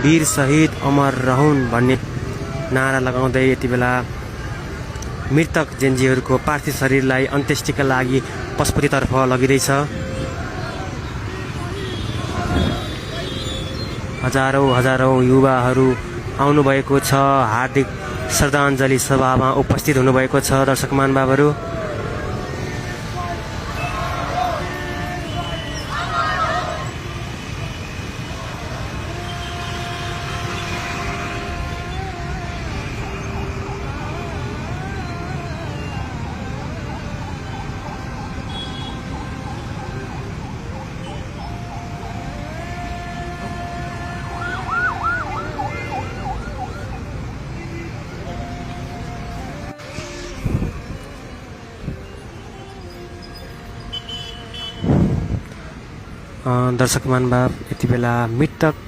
वीर शहीद अमर रहून् भन्ने नारा लगाउँदै यति बेला मृतक जेन्जीहरूको पार्थिव शरीरलाई अन्त्येष्टिका लागि पशुपतितर्फ लगिँदैछ। हजारौं युवाहरू आउनुभएको छ। हार्दिक श्रद्धाञ्जली सभामा उपस्थित हुनुभएको छ दर्शक महानुभावहरू। दर्शक महानुभाव यति बेला मृतक